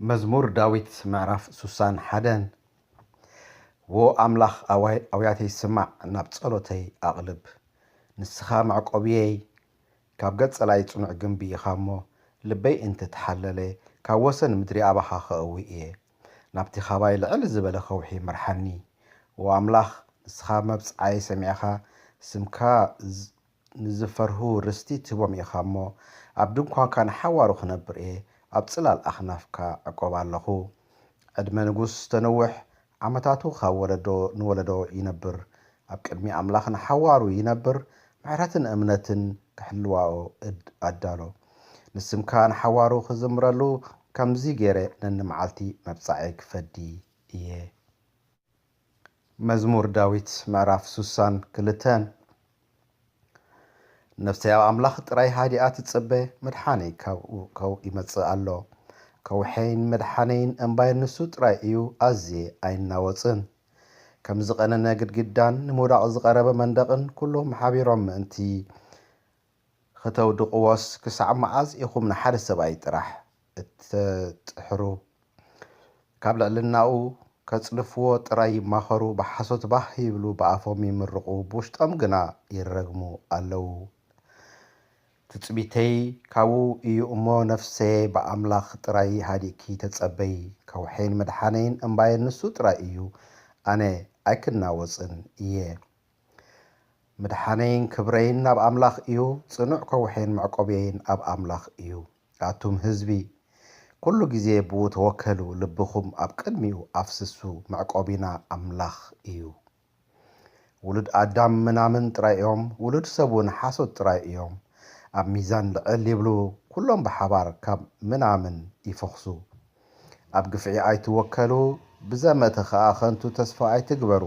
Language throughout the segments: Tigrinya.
መዝሙር ዳዊት ምዕራፍ ሱሳን ሓደን። ዎ ኣምላኽ ኣዋይ-፣ ኣውያተይ ስማዕ፣ ናብ ጸሎተይ ኣቕልብ። ንስኻ መዕቆብየይ፣ ካብ ገጽ ጸላኢ ጽኑዕ ግንቢ ኢኻ እሞ፣ ልበይ እንተ ተሓለለ፣ ካብ ወሰን ምድሪ ኣባኻ ከእዊ እየ። ናብቲ ኻባይ ልዕል ዝበለ ኸውሒ ምርሓኒ። ዎ ኣምላኽ፣ ንስኻ መብጽዓይ ሰሚዕኻ፣ ስምካ ዝ-፣ ንዝፈርሁ ርስቲ ትህቦም ኢኻ እሞ፣ ኣብ ድንኳንካ ንሓዋሩ ክነብር እየ፣ ኣብ ጽላል ኣኽናፍካ ዕቆብ ኣለኹ። ዕድመ ንጉስ ተነውሕ፣ ዓመታቱ ካብ ወለዶ ንወለዶ ይነብር። ኣብ ቅድሚ ኣምላኽ ንሓዋሩ ይነብር፣ ምሕረትን እምነትን ክሕልዋኦ እድ-፣ ኣዳሎ። ንስምካ ንሓዋሩ ክዝምረሉ፣ ከምዚ ገይረ ነንመዓልቲ መብጻዓይ ክፈዲ እየ። መዝሙር ዳዊት ምዕራፍ ሱሳን ክልተን። ነፍሰይ ኣብ ኣምላኽ ጥራይ ሃዲኣ ትጽበ፣ መድሓነይ ካብኡ ከው-፣ ይመጽእ ኣሎ። ከውሐይን መድሓነይን እምባይን ንሱ ጥራይ እዩ፣ ኣዝየ ኣይናወጽን። ከም ዝቐነነ ግድግዳን ንምውዳቕ ዝቐረበ መንደቕን ኩሎም ሓቢሮም ምእንቲ ኽተውድቕዎስ፣ ክሳዕ መዓዝ ኢኹም ንሓደ ሰብኣይ ጥራሕ እተጥሕሩ? ካብ ልዕልናኡ ከጽድፍዎ ጥራይ ይማኸሩ፣ ብሓሶት ባህ ይብሉ፣ ብኣፎም ይምርቑ፣ ብውሽጦም ግና ይረግሙ ኣለዉ። ትጽቢተይ ካብኡ እዩ እሞ፣ ነፍሰየ ብኣምላኽ ጥራይ ሃዲእኪ ተጸበዪ። ከውሐይን መድሓነይን እምባየን ንሱ ጥራይ እዩ፣ ኣነ ኣይክናወጽን እየ። ምድሓነይን ክብረይን ናብ ኣምላኽ እዩ፣ ጽኑዕ ከውሐይን መዕቆብየይን ኣብ ኣምላኽ እዩ። ኣቱም ህዝቢ፣ ኩሉ ግዜ ብኡ ተወከሉ፣ ልብኹም ኣብ ቅድሚኡ ኣፍስሱ፣ መዕቆቢና ኣምላኽ እዩ። ውሉድ ኣዳም ምናምን ጥራይ እዮም፣ ውሉድ ሰብ እውን ሓሶት ጥራይ እዮም። ኣብ ሚዛን ልዕል ይብሉ፣ ኩሎም ብሓባር ካብ ምናምን ይፈኽሱ። ኣብ ግፍዒ ኣይትወከሉ፣ ብዘመተ ኸኣ ኸንቱ ተስፋ ኣይትግበሩ።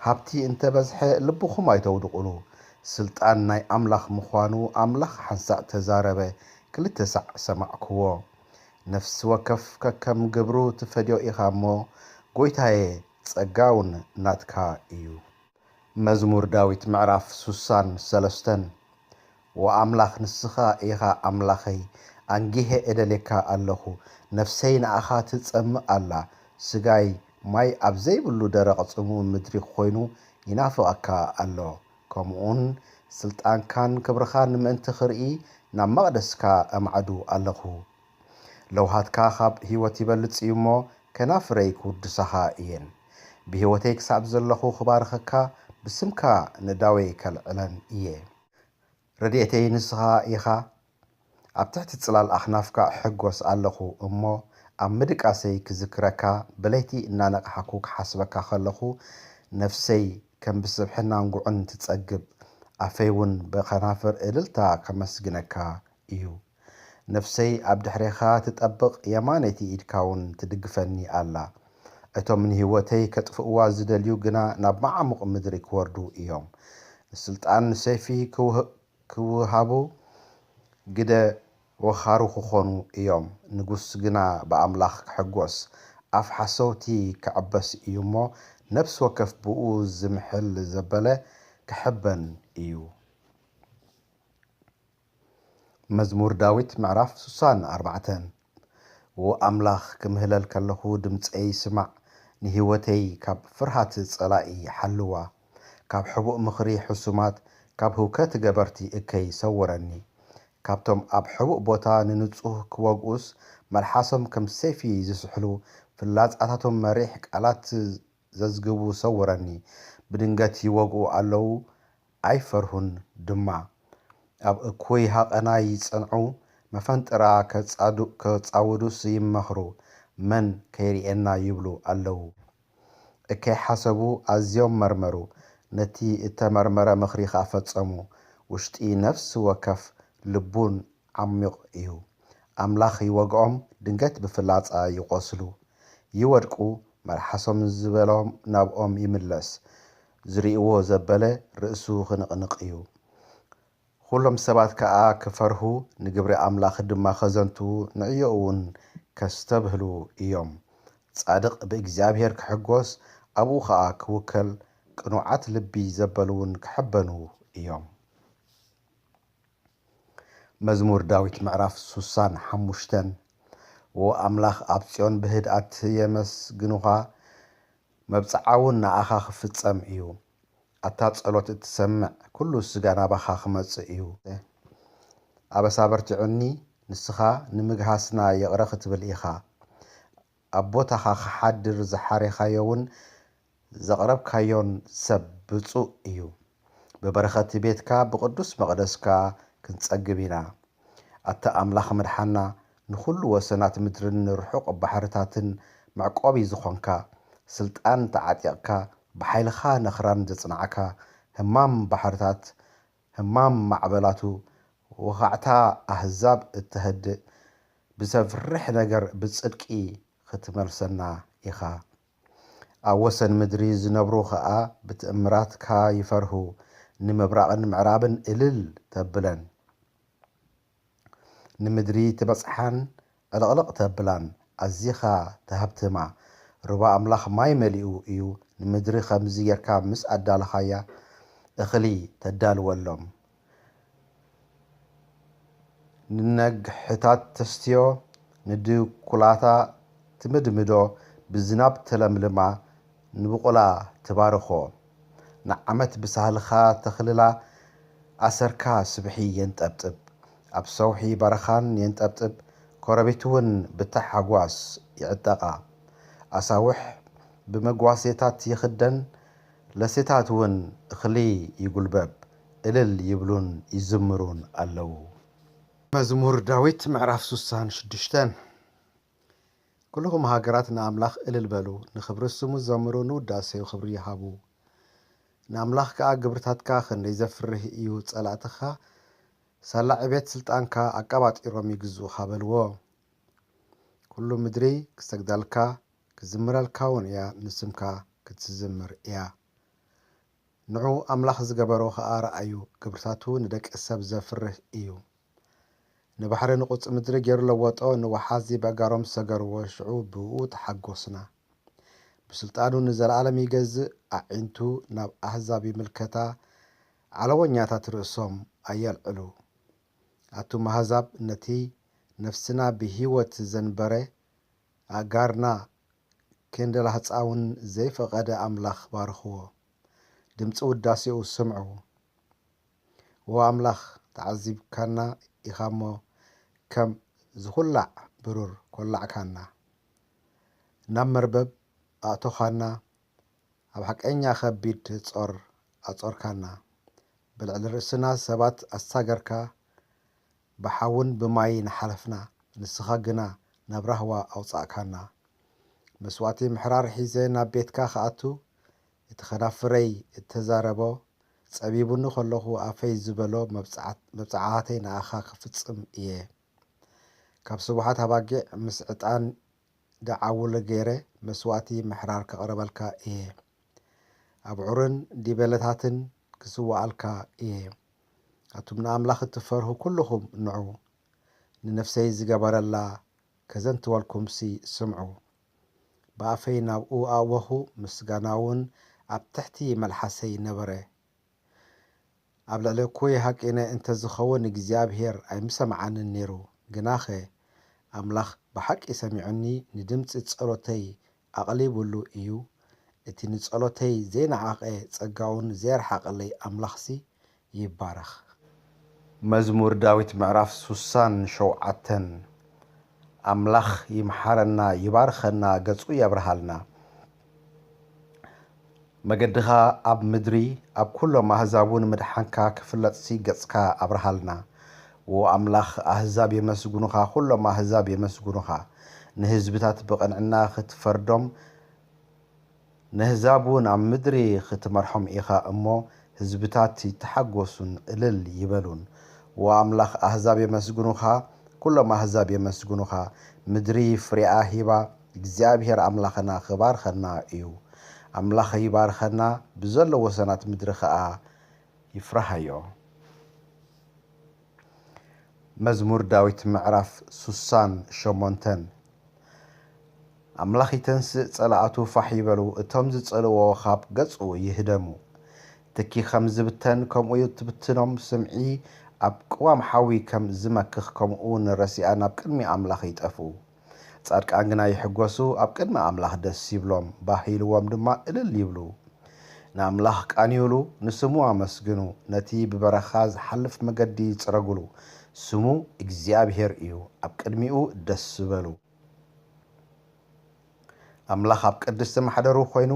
ሃብቲ እንተ በዝሐ ልብኹም ኣይተውድቑሉ። ስልጣን ናይ ኣምላኽ ምዃኑ ኣምላኽ ሓንሳእ ተዛረበ፣ ክልተ ሳዕ ሰማዕክዎ። ነፍሲ ወከፍ ከከም ግብሩ ትፈድዮ ኢኻ እሞ፣ ጐይታየ፣ ጸጋ እውን ናትካ እዩ። መዝሙር ዳዊት ምዕራፍ ሱሳን ሰለስተን። ወኣምላኽ ንስኻ ኢኻ ኣምላኸይ፣ ኣንጊሀ እደልየካ ኣለኹ። ነፍሰይ ንኣኻ ትጸምእ ኣላ፣ ስጋይ ማይ ኣብ ዘይብሉ ደረቕ ጽምው ምድሪ ኮይኑ ይናፍቐካ ኣሎ። ከምኡውን ስልጣንካን ክብርኻን ምእንቲ ክርኢ ናብ መቕደስካ ኣማዕዱ ኣለኹ። ለውሃትካ ኻብ ህይወት ይበልጽ እዩ እሞ፣ ከናፍረይ ክውድሳኻ እየን። ብህይወተይ ክሳብ ዘለኹ ክባርኸካ፣ ብስምካ ንዳወይ ከልዕለን እየ። ረድኤተይ ንስኻ ኢኻ። ኣብ ትሕቲ ጽላል ኣኽናፍካ እሕጎስ ኣለኹ እሞ፣ ኣብ ምድቃሰይ ክዝክረካ፣ ብለይቲ እናነቕሓኩ ክሓስበካ ከለኹ፣ ነፍሰይ ከም ብስብሕናን ጉዕን ትጸግብ፣ ኣፈይ እውን ብኸናፍር እልልታ ከመስግነካ እዩ። ነፍሰይ ኣብ ድሕሬኻ ትጠብቕ፣ የማነይቲ ኢድካ እውን ትድግፈኒ ኣላ። እቶም ንህይወተይ ከጥፍእዋ ዝደልዩ ግና ናብ መዓሙቕ ምድሪ ክወርዱ እዮም። ስልጣን ንሰይፊ ክውህ-፣ ክውሃቡ፣ ግደ ወኻሩ ክኾኑ እዮም። ንጉስ ግና ብኣምላኽ ክሕጎስ፣ ኣፍ ሓሰውቲ ክዕበስ እዩ እሞ፣ ነፍሲ ወከፍ ብኡ ዝምሕል ዘበለ ክሕበን እዩ። መዝሙር ዳዊት ምዕራፍ ሱሳን ኣርባዕተን። ዎ ኣምላኽ፣ ክምህለል ከለኹ ድምጸይ ስማዕ፣ ንህይወተይ ካብ ፍርሃት ጸላኢ ሓልዋ። ካብ ሕቡእ ምኽሪ ሕሱማት፣ ካብ ህውከት ገበርቲ እከይ ሰውረኒ። ካብቶም ኣብ ሕቡእ ቦታ ንንጹህ ክወግኡስ፣ መልሓሶም ከም ሰይፊ ዝስሕሉ፣ ፍላጻታቶም መሪሕ ቃላት ዘዝግቡ ሰውረኒ። ብድንገት ይወግኡ ኣለዉ፣ ኣይፈርሁን ድማ። ኣብ እኩይ ሃቐና ይጸንዑ፣ መፈንጥራ ከጻዱ-፣ ከጻውዱስ ይመኽሩ፣ መን ከይርእየና ይብሉ ኣለዉ። እከይ ሓሰቡ፣ ኣዝዮም መርመሩ፣ ነቲ እተመርመረ ምኽሪ ኸኣ ፈጸሙ። ውሽጢ ነፍሲ ወከፍ ልቡን ዓሚቕ እዩ። ኣምላኽ ይወግኦም፣ ድንገት ብፍላጻ ይቖስሉ። ይወድቁ፣ መልሓሶም ዝበሎም ናብኦም ይምለስ። ዝርእይዎ ዘበለ ርእሱ ኽንቕንቕ እዩ። ኹሎም ሰባት ከኣ ክፈርሁ፣ ንግብሪ ኣምላኽ ድማ ኸዘንትዉ፣ ንዕዮኡ እውን ከስተብህሉ እዮም። ጻድቕ ብእግዚኣብሄር ክሕጎስ፣ ኣብኡ ኸኣ ክውከል፣ ቅኑዓት ልቢ ዘበሉ እውን ክሕበኑ እዮም። መዝሙር ዳዊት ምዕራፍ ሱሳን ሓሙሽተን። ወኣምላኽ ኣብ ጽዮን ብህድኣት የመስግኑኻ፣ መብጽዓ እውን ንኣኻ ክፍጸም እዩ። ኣታ ጸሎት እትሰምዕ፣ ኩሉ ስጋ ናባኻ ክመጽእ እዩ። ኣበሳ በርቲዑኒ፣ ንስኻ ንምግሃስና ይቕረ ክትብል ኢኻ። ኣብ ቦታኻ ክሓድር ዝሓሬኻዮ እውን ዘቕረብካዮን ሰብ ብጹእ እዩ። ብበረኸት ቤትካ ብቕዱስ መቕደስካ ክንጸግብ ኢና። ኣታ ኣምላኽ መድሓና፣ ንኹሉ ወሰናት ምድርን ንርሑቕ ባሕርታትን መዕቆቢ ዝኾንካ፣ ስልጣን ተዓጢቕካ፣ ብሓይልኻ ነኽራን ዘጽናዕካ፣ ህማም ባሕርታት፣ ህማም ማዕበላቱ፣ ወኻዕታ ኣህዛብ እተህድእ፣ ብዘፍርሕ ነገር ብጽድቂ ክትመልሰና ኢኻ። ኣብ ወሰን ምድሪ ዝነብሩ ኸኣ ብትእምራትካ ይፈርሁ፣ ንምብራቕን ምዕራብን እልል ተብለን። ንምድሪ ትበጽሓን ዕልቕልቕ ተብላን፣ ኣዚኻ ትሃብትማ። ሩባ ኣምላኽ ማይ መሊኡ እዩ፣ ንምድሪ ኸምዚ ጌርካ ምስ ኣዳለኻያ፣ እኽሊ ተዳልወሎም። ንነግሕታት ተስትዮ፣ ንድኩላታ ትምድምዶ፣ ብዝናብ ተለምልማ፣ ንብቑላ ትባርኾ። ንዓመት ብሳህልኻ ተኽልላ፣ ኣሰርካ ስብሒ የንጠብጥብ፣ ኣብ ሰውሒ በረኻን የንጠብጥብ፣ ኮረቢት እውን ብታሓጓስ ይዕጠቓ። ኣሳውሕ ብመጓሴታት ይኽደን፣ ለሴታት እውን እኽሊ ይጉልበብ፣ እልል ይብሉን ይዝምሩን ኣለዉ። መዝሙር ዳዊት ምዕራፍ ሱሳን ሽዱሽተን። ኩልኹም ሃገራት ንኣምላኽ እልል በሉ፣ ንኽብሪ ስሙ ዘምሩ፣ ንውዳሴኡ ክብሪ ይሃቡ። ንኣምላኽ ከኣ ግብርታትካ ክንደይ ዘፍርህ እዩ፣ ጸላእትኻ ሳላ ዕቤት ስልጣንካ ኣቀባጢሮም ይግዝኡኻ በልዎ። ኩሉ ምድሪ ክሰግደልካ ክዝምረልካ እውን እያ፣ ንስምካ ክትዝምር እያ። ንዑ ኣምላኽ ዝገበሮ ኸኣ ረኣዩ፣ ግብርታቱ ንደቂ ሰብ ዘፍርህ እዩ። ንባሕሪ ንቑጽ ምድሪ ገይሩ ለወጦ፣ ንወሓዚ በጋሮም ሰገርዎ፣ ሽዑ ብእኡ ተሓጎስና። ብስልጣኑ ንዘለኣለም ይገዝእ፣ ኣዒንቱ ናብ ኣህዛብ ይምልከታ፣ ዓለወኛታት ርእሶም ኣየልዕሉ። ኣቱም ኣህዛብ፣ ነቲ ነፍስና ብህይወት ዘንበረ፣ ኣእጋርና ክንደላህጻ እውን ዘይፈቐደ ኣምላኽ ባርኽዎ። ድምጺ ውዳሴኡ ስምዑ። ወኣምላኽ፣ ተዓዚብካና ኢኻ እሞ፣ ከም ዝኹላዕ ብሩር ኰላዕካና። ናብ መርበብ ኣእቶኻና፣ ኣብ ሓቀኛ ኸቢድ ጾር ኣጾርካና። ብልዕሊ ርእስና ሰባት ኣሳገርካ፣ ብሓውን ብማይን ሓለፍና፣ ንስኻ ግና ናብ ራህዋ ኣውጻእካና። መስዋእቲ ምሕራር ሒዘ ናብ ቤትካ ክኣቱ፣ እቲ ኸናፍረይ እተዛረቦ፣ ጸቢቡኒ ኸለኹ ኣፈይ ዝበሎ መብጽዓት-፣ መብጽዓተይ ንኣኻ ክፍጽም እየ። ካብ ስቡሓት ኣባጊዕ ምስ ዕጣን ደዓውል ገይረ መስዋእቲ ምሕራር ከቕርበልካ እየ። ኣብዑርን ዲበለታትን ክስውኣልካ እየ። ኣቱም ንኣምላኽ እትፈርሁ ኩልኹም ንዑ፣ ንነፍሰይ ዝገበረላ ከዘንትወልኩምሲ ስምዑ። ብኣፈይ ናብኡ ኣእወኹ፣ ምስጋና እውን ኣብ ትሕቲ መልሓሰይ ነበረ። ኣብ ልዕሊ እኩይ ሃቂነ እንተ ዝኸውን እግዚኣብሄር ኣይምሰምዓንን ነይሩ። ግናኸ ኣምላኽ ብሓቂ ሰሚዑኒ፣ ንድምጺ ጸሎተይ ኣቕሊቡሉ እዩ። እቲ ንጸሎተይ ዘይነዓቐ ጸጋኡን ዘየርሓቐለይ ኣምላኽሲ ይባረኽ። መዝሙር ዳዊት ምዕራፍ ሱሳን ሸውዓተን። ኣምላኽ ይምሓረና፣ ይባርኸና፣ ገጹ የብርሃልና። መገድኻ ኣብ ምድሪ፣ ኣብ ኩሎም ኣህዛብ እውን ምድሓንካ ክፍለጥሲ ገጽካ ኣብርሃልና። ዎ ኣምላኽ፣ ኣህዛብ የመስግኑኻ፣ ኩሎም ኣህዛብ የመስግኑኻ። ንህዝብታት ብቕንዕና ክትፈርዶም፣ ነህዛብ እውን ኣብ ምድሪ ክትመርሖም ኢኻ እሞ፣ ህዝብታት ይተሓጎሱን እልል ይበሉን። ዎ ኣምላኽ፣ ኣህዛብ የመስግኑኻ፣ ኩሎም ኣህዛብ የመስግኑኻ። ምድሪ ፍሬኣ ሂባ፣ እግዚኣብሄር ኣምላኽና ክባርኸና እዩ። ኣምላኽ ይባርኸና፣ ብዘሎ ወሰናት ምድሪ ኸኣ ይፍራሃዮ። መዝሙር ዳዊት ምዕራፍ ሱሳን ሸሞንተን። ኣምላኽ ይተንስእ፣ ጸላእቱ ፋሕ ይበሉ፣ እቶም ዝጸልእዎ ኻብ ገጹ ይህደሙ። ትኪ ኸም ዝብተን፣ ከምኡ ትብትኖም፣ ስምዒ ኣብ ቅዋም ሓዊ ከም ዝመክኽ፣ ከምኡ ንረሲኣ ናብ ቅድሚ ኣምላኽ ይጠፍኡ። ጻድቃን ግና ይሕጎሱ፣ ኣብ ቅድሚ ኣምላኽ ደስ ይብሎም፣ ባህ ኢልዎም ድማ እልል ይብሉ። ንኣምላኽ ቃንዩሉ፣ ንስሙ ኣመስግኑ፣ ነቲ ብበረኻ ዝሓልፍ መገዲ ጽረጉሉ። ስሙ እግዚኣብሔር እዩ፣ ኣብ ቅድሚኡ ደስ ዝበሉ። ኣምላኽ ኣብ ቅድስቲ ማሕደሩ ኮይኑ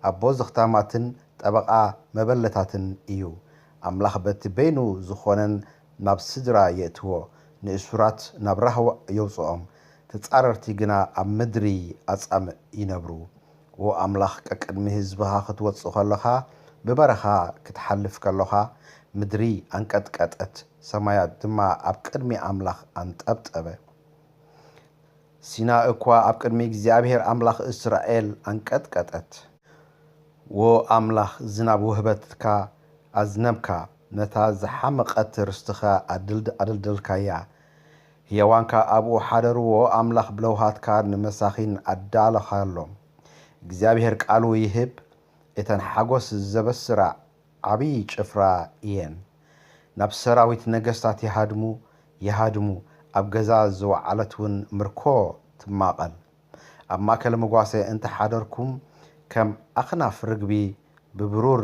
ኣቦ ዘኽታማትን ጠበቓ መበለታትን እዩ። ኣምላኽ በቲ በይኑ ዝኾነን ናብ ስድራ የእትዎ፣ ንእሱራት ናብ ራህዋ የውፅኦም፣ ተጻረርቲ ግና ኣብ ምድሪ ኣጻምእ ይነብሩ። ዎ ኣምላኽ ቀቅድሚ ህዝብኻ ክትወፅእ ከለኻ ብበረኻ ክትሓልፍ ከለኻ ምድሪ ኣንቀጥቀጠት፣ ሰማያት ድማ ኣብ ቅድሚ ኣምላኽ ኣንጠብጠበ። ሲና እኳ ኣብ ቅድሚ እግዚኣብሔር ኣምላኽ እስራኤል ኣንቀጥቀጠት። ዎ ኣምላኽ ዝናብ ውህበትካ ኣዝነብካ፣ ነታ ዝሓመቐት ርስትኻ ኣድልድ-፣ ኣደልደልካያ። ህያዋንካ ኣብኡ ሓደርዎ ኣምላኽ ብለውሃትካ ንመሳኺን ኣዳለኻሎም። እግዚኣብሔር ቃሉ ይህብ፣ እተን ሓጎስ ዘበስራ ዓብዪ ጭፍራ እየን። ናብ ሰራዊት ነገስታት ይሃድሙ፣ ይሃድሙ፣ ኣብ ገዛ ዝወዓለት እውን ምርኮ ትማቐል። ኣብ ማእከል መጓሰ እንተ ሓደርኩም፣ ከም ኣኽናፍ ርግቢ ብብሩር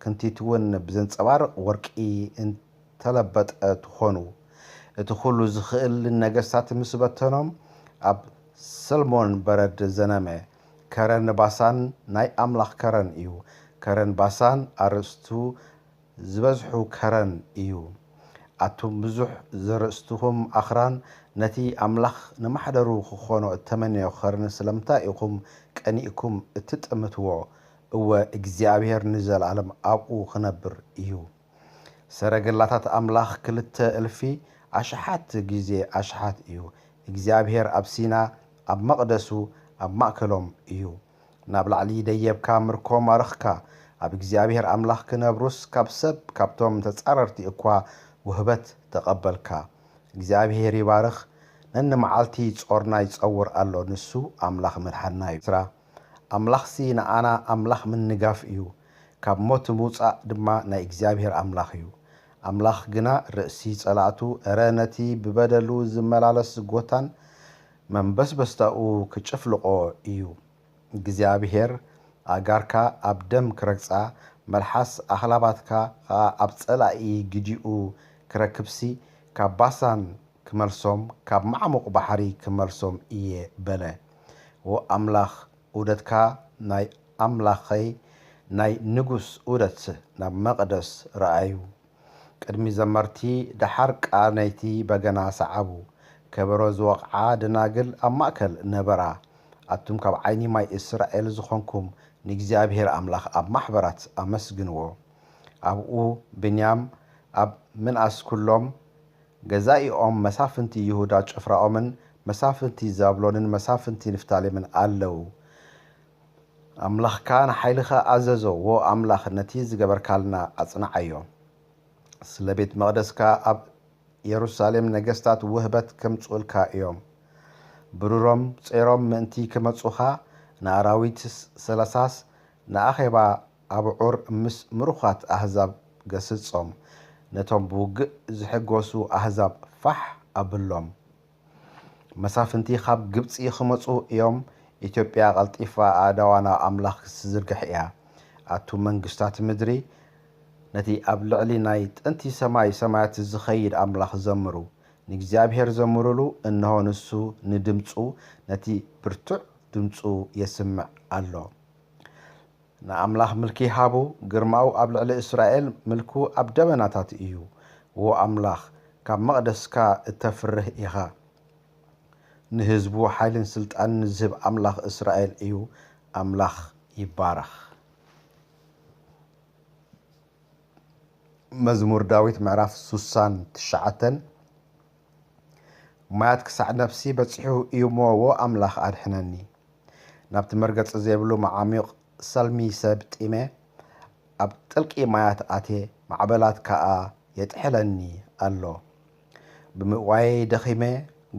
ክንቲት እውን ብዘንጸባርቕ ወርቂ እንተለበጠ ትኾኑ። እቲ ኹሉ ዝኽእል ነገስታት ምስ በተኖም፣ ኣብ ሰልሞን በረድ ዘነመ። ከረን ባሳን ናይ ኣምላኽ ከረን እዩ። ከረን ባሳን ኣርእስቱ ዝበዝሑ ከረን እዩ። ኣቱም ብዙሕ ዘርእስትኹም ኣኽራን፣ ነቲ ኣምላኽ ንማሕደሩ ክኾኖ እተመነዮ ኸርን ስለምንታይ ኢኹም ቀኒእኩም እትጥምትዎ? እወ፣ እግዚኣብሔር ንዘለኣለም ኣብኡ ኽነብር እዩ። ሰረገላታት ኣምላኽ ክልተ እልፊ ኣሽሓት ግዜ ኣሽሓት እዩ። እግዚኣብሔር ኣብ ሲና ኣብ መቕደሱ ኣብ ማእከሎም እዩ። ናብ ላዕሊ ደየብካ ምርኮ ማረኽካ። ኣብ እግዚኣብሔር ኣምላኽ ክነብሩስ ካብ ሰብ ካብቶም ተጻረርቲ እኳ ውህበት ተቐበልካ። እግዚኣብሔር ይባርኽ። ነንመዓልቲ ጾርና ይጸውር ኣሎ፣ ንሱ ኣምላኽ ምድሓንና እዩ። ስራ ኣምላኽሲ ንኣና ኣምላኽ ምንጋፍ እዩ፣ ካብ ሞት ምውጻእ ድማ ናይ እግዚኣብሔር ኣምላኽ እዩ። ኣምላኽ ግና ርእሲ ጸላእቱ፣ እረ ነቲ ብበደሉ ዝመላለስ ጎታን መንበስበስታኡ ክጭፍልቖ እዩ። እግዚኣብሔር ኣእጋርካ ኣብ ደም ክረግጻ፣ መልሓስ ኣኽላባትካ ኸኣ ኣብ ጸላኢ ግዲኡ ክረክብሲ፣ ካብ ባሳን ክመልሶም፣ ካብ ማዕሙቕ ባሕሪ ክመልሶም እየ በለ። ዎ ኣምላኽ፣ ዑደትካ ናይ ኣምላኸይ ናይ ንጉስ ዑደት ናብ መቕደስ ረኣዩ። ቅድሚ ዘመርቲ ደሓር ቃነይቲ በገና ሰዓቡ። ከበሮ ዝወቕዓ ደናግል ኣብ ማእከል ነበራ። ኣቱም ካብ ዓይኒ ማይ እስራኤል ዝኾንኩም ንእግዚኣብሔር ኣምላኽ ኣብ ማሕበራት ኣመስግንዎ። ኣብኡ ብንያም ኣብ ምንኣስ ኩሎም ገዛኢኦም መሳፍንቲ ይሁዳ ጭፍራኦምን መሳፍንቲ ዛብሎንን መሳፍንቲ ንፍታሌምን ኣለዉ። ኣምላኽካ ንሓይልኻ ኣዘዞ፣ ዎ ኣምላኽ ነቲ ዝገበርካልና ኣጽንዓዮ። ስለ ቤት መቕደስካ ኣብ የሩሳሌም ነገስታት ውህበት ከምጽኡልካ እዮም። ብሩሮም ጼሮም ምእንቲ ክመጹኻ፣ ንኣራዊት ሰለሳስ ንኣኼባ ኣብዑር ምስ ምሩኻት ኣህዛብ ገስጾም። ነቶም ብውግእ ዝሕጎሱ ኣህዛብ ፋሕ ኣብሎም። መሳፍንቲ ካብ ግብጺ ክመጹ እዮም። ኢትዮጵያ ቀልጢፋ ኣእዳዋ ናብ ኣምላኽ ክትዝርግሕ እያ። ኣቱም መንግስታት ምድሪ፣ ነቲ ኣብ ልዕሊ ናይ ጥንቲ ሰማይ ሰማያት ዝኸይድ ኣምላኽ ዘምሩ። ንእግዚኣብሔር ዘምሩሉ፣ እንሆ ንሱ ንድምጹ፣ ነቲ ብርቱዕ ድምጹ የስምዕ ኣሎ። ንኣምላኽ ምልኪ ሃቡ፣ ግርማኡ ኣብ ልዕሊ እስራኤል፣ ምልኩ ኣብ ደበናታት እዩ። ዎ ኣምላኽ፣ ካብ መቕደስካ እተፍርህ ኢኻ። ንህዝቡ ሓይልን ስልጣንን ዝህብ ኣምላኽ እስራኤል እዩ። ኣምላኽ ይባረኽ። መዝሙር ዳዊት ምዕራፍ ሱሳን ትሽዓተን። ማያት ክሳዕ ነፍሲ በጺሑ እዩ እሞ፣ ዎ ኣምላኽ ኣድሕነኒ። ናብቲ መርገጺ ዘይብሉ መዓሙቕ ሰልሚ ሰብጢመ፣ ኣብ ጥልቂ ማያት ኣትየ፣ ማዕበላት ከኣ የጥሕለኒ ኣሎ። ብምእዋየይ ደኺመ፣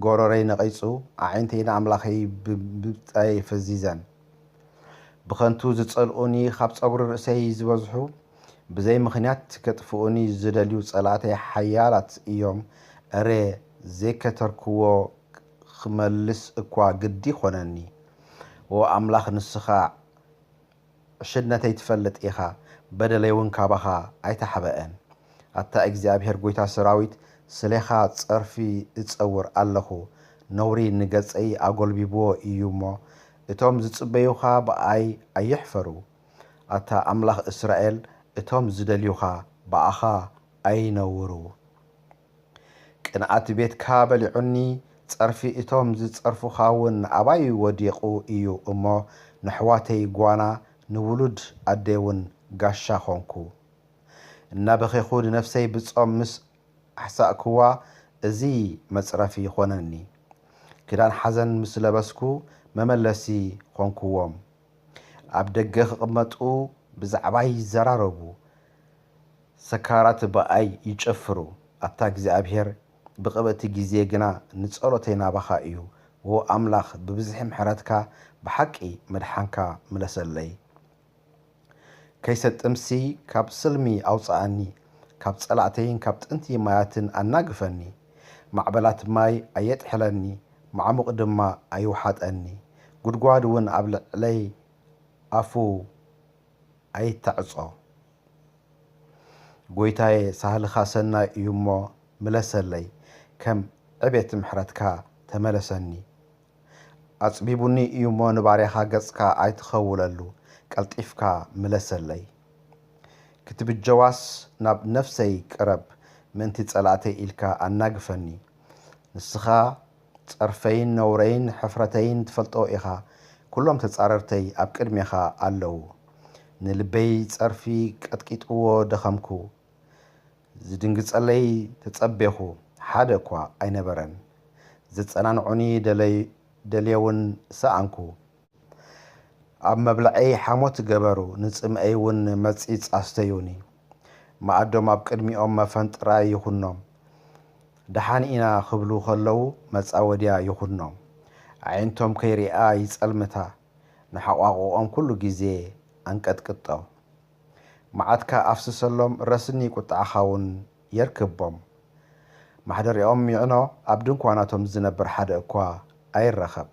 ጎረረይ ነቒጹ፣ ኣዒንተይ ንኣምላኸይ ብብብጠይ ፈዚዘን። ብኸንቱ ዝጸልኡኒ፣ ካብ ጸጉሪ ርእሰይ ዝበዝሑ፣ ብዘይ ምኽንያት ከጥፍኡኒ ዝደልዩ ጸላእተይ ሓያላት እዮም። እረ ዘይከተርክዎ ክመልስ እኳ ግዲ ኾነኒ። ዎ ኣምላኽ፣ ንስኻ ዕሽነተይ ትፈልጥ ኢኻ፣ በደለይ እውን ካባኻ ኣይተሓበአን። ኣታ እግዚኣብሔር ጐይታ ሰራዊት፣ ስሌኻ ጸርፊ እጸውር ኣለኹ፣ ነውሪ ንገጸይ ኣጎልቢብዎ እዩ እሞ፣ እቶም ዝጽበዩኻ ብኣይ ኣይሕፈሩ። ኣታ ኣምላኽ እስራኤል፣ እቶም ዝደልዩኻ ብኣኻ ኣይነውሩ። ቅንኣት ቤትካ በሊዑኒ፣ ጸርፊ እቶም ዝጸርፉኻ እውን ኣባይ ወዲቑ እዩ እሞ፣ ነሕዋተይ ጓና፣ ንውሉድ ኣደይ እውን ጋሻ ኾንኩ። እናበኸይኹ ንነፍሰይ ብጾም ምስ ኣሕሳእክዋ፣ እዚ መጽረፊ ኾነኒ። ክዳን ሓዘን ምስ ለበስኩ፣ መመለሲ ኾንክዎም። ኣብ ደገ ክቕመጡ ብዛዕባይ ይዘራረቡ፣ ሰካራት ብኣይ ይጨፍሩ። ኣታ እግዚኣብሔር፣ ብቕብእቲ ግዜ ግና ንጸሎተይ ናባኻ እዩ። ዎ ኣምላኽ፣ ብብዝሒ ምሕረትካ ብሓቂ ምድሓንካ ምለሰለይ። ከይሰጥምሲ ካብ ስልሚ ኣውጽኣኒ፣ ካብ ጸላእተይን ካብ ጥንቲ ማያትን ኣናግፈኒ። ማዕበላት ማይ ኣየጥሕለኒ፣ መዓሙቕ ድማ ኣይውሓጠኒ። ጉድጓድ እውን ኣብ ልዕለይ ኣፉ ኣይተዕጾ። ጐይታየ፣ ሳህልኻ ሰናይ እዩ እሞ ምለሰለይ፣ ከም ዕቤት ምሕረትካ ተመለሰኒ። ኣጽቢቡኒ እዩ እሞ ንባርያኻ ገጽካ ኣይትኸውለሉ፣ ቀልጢፍካ ምለሰለይ። ክትብጀዋስ ናብ ነፍሰይ ቅረብ፣ ምእንቲ ጸላእተይ ኢልካ ኣናግፈኒ። ንስኻ ጸርፈይን ነውረይን ሕፍረተይን ትፈልጦ ኢኻ። ኩሎም ተጻረርተይ ኣብ ቅድሜኻ ኣለዉ። ንልበይ ጸርፊ ቀጥቂጥዎ ደኸምኩ። ዝድንግጸለይ ተጸቤኹ፣ ሓደ እኳ ኣይነበረን። ዘጸናንዑኒ ደለይ-፣ ደልየውን ሰኣንኩ። ኣብ መብልዐይ ሓሞት ገበሩ፣ ንጽምኣይ እውን መጺጽ ኣስተዩኒ። መኣዶም ኣብ ቅድሚኦም መፈንጥራ ይኹኖም። ደሓን ኢና ክብሉ ከለዉ መጻወድያ ይኹኖም። ኣዒንቶም ከይሪኣ ይጸልምታ፣ ንሓቋቑቖም ኩሉ ግዜ ኣንቀጥቅጦ። መዓትካ ኣፍስሰሎም፣ ረስኒ ቁጥዓኻ እውን የርክቦም። ማሕደሪኦም ይዕኖ፣ ኣብ ድንኳናቶም ዝነብር ሓደ እኳ ኣይረኸብ።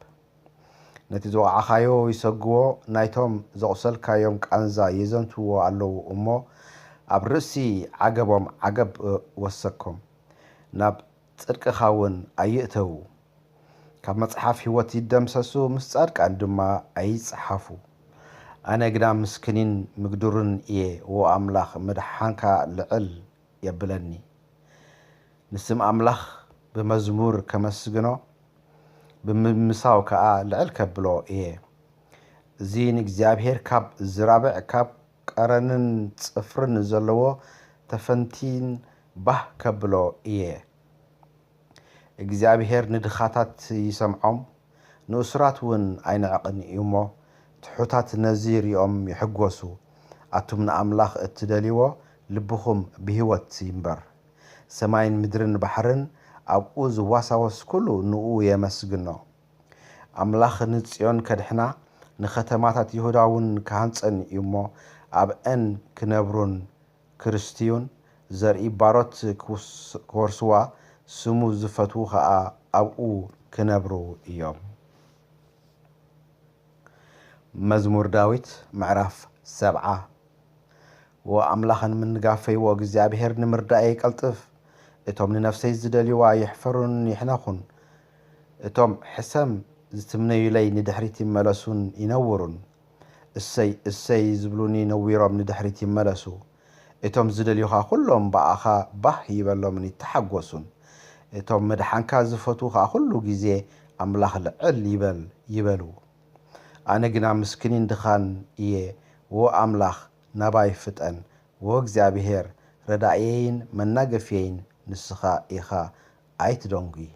ነቲ ዝወቕዓኻዮ ይሰግዎ፣ ናይቶም ዘቑሰልካዮም ቃንዛ የዘንትዎ ኣለዉ እሞ፣ ኣብ ርእሲ ዓገቦም ዓገብ ወሰኮም፣ ናብ ጽድቅኻ እውን ኣይእተዉ። ካብ መጽሓፍ ህይወት ይደምሰሱ፣ ምስ ጻድቃን ድማ ኣይጸሓፉ። ኣነ ግና ምስክኒን ምግዱርን እየ፣ ዎ ኣምላኽ፣ ምድሓንካ ልዕል የብለኒ። ንስም ኣምላኽ ብመዝሙር ከመስግኖ፣ ብምምሳው ከኣ ልዕል ከብሎ እየ። እዚ ንእግዚኣብሔር ካብ ዝራብዕ፣ ካብ ቀረንን ጽፍርን ዘለዎ ተፈንቲን ባህ ከብሎ እየ። እግዚኣብሔር ንድኻታት ይሰምዖም፣ ንእሱራት እውን ኣይንዕቕን እዩ እሞ፣ ትሑታት ነዚ ሪኦም ይሕጎሱ። ኣቱም ንኣምላኽ እትደልይዎ፣ ልብኹም ብህይወት ይንበር። ሰማይን ምድርን ባሕርን ኣብኡ ዝዋሳወስ ኩሉ ንኡ የመስግኖ። ኣምላኽ ንጽዮን ከድሕና፣ ንኸተማታት ይሁዳ እውን ክሃንጸን እዩ እሞ፣ ኣብአን ክነብሩን ክርስትዩን ዘርኢ ባሮት ክውስ-፣ ክወርስዋ፣ ስሙ ዝፈትዉ ኸኣ ኣብኡ ክነብሩ እዮም። መዝሙር ዳዊት ምዕራፍ ሰብዓ። ዎ ኣምላኸን ምንጋፈይ፣ ዎ እግዚኣብሔር ንምርዳእይ ቀልጥፍ። እቶም ንነፍሰይ ዝደልይዋ ይሕፈሩን ይሕነኹን። እቶም ሕሰም ዝትምነዩለይ ንድሕሪት ይመለሱን ይነውሩን። እሰይ፣ እሰይ ዝብሉኒ ነዊሮም ንድሕሪት ይመለሱ። እቶም ዝደልዩኻ ኩሎም ብኣኻ ባህ ይበሎምን ይተሓጎሱን። እቶም ምድሓንካ ዝፈትዉ ኸኣ ኩሉ ግዜ ኣምላኽ ልዕል ይበል ይበሉ። ኣነ ግና ምስኪንን ድኻን እየ። ዎ ኣምላኽ ናባይ ፍጠን። ዎ እግዚኣብሔር ረዳእየይን መናገፍየይን ንስኻ ኢኻ። ኣይትደንጉይ።